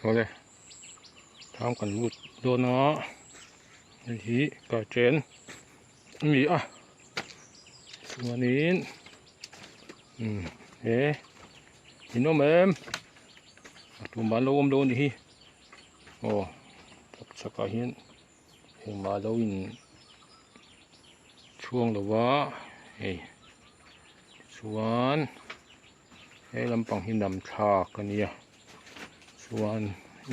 Awle thlam kan lut dawn a hei hi curtain a ni a chuanin umm he in awm em a tumah an lo awm lo a nih hi aw tapchhakah hian engmah lo in chhuang lo va hei chuan. He lampang hi nam thlak a nia chuan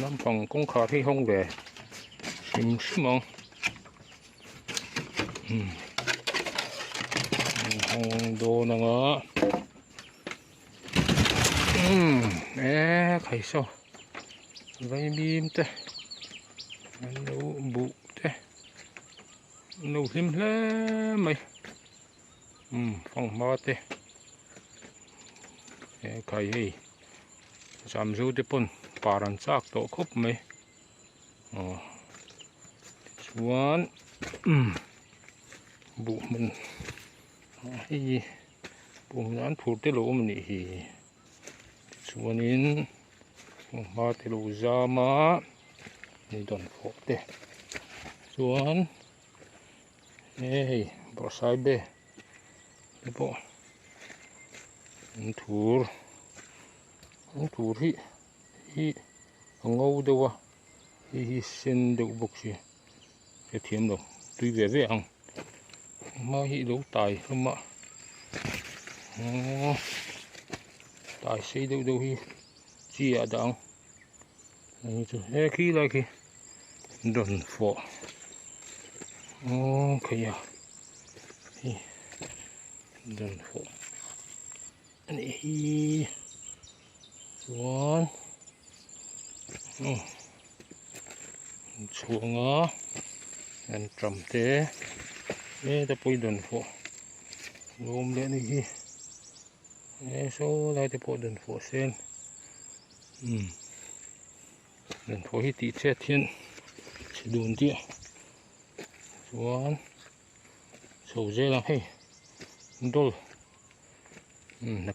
lampang kawngkhar hi hawng ve hrim hrim ang umm hawng dawn ang a umm e khai saw vaimim te an lo buh te an lo hlim hle mai umm fanghma te. He khai hei zamzo te pawn par an chak tawh khawp mai aw tichuan umm buh hmun hei buh hmun an phur te lo awm a nih hi tichuanin hma te lo zam a ni dawn fawh te chuan he hei bawrhsaibe. Te pawh an thur an thur hi hi a ngo deuh a hei hi sen deuh bawk si hrethiam lo tui ve ve ang hma hi ilo tai hlawm a aww tai sei deuh deuh hi chi ah dah ang hei chu he khi lai khi dawn fawh aww khai a hei dawn fawh a nih hi chuan aw chhuang a an tram te heta pawh hi dawn fawh lawm leh a nih hi. He saw lai te pawh dawn fawh sen umm dawn fawh hi tih chhiat hian chhe dun chiah chuan chho zel ang hei dawl umm.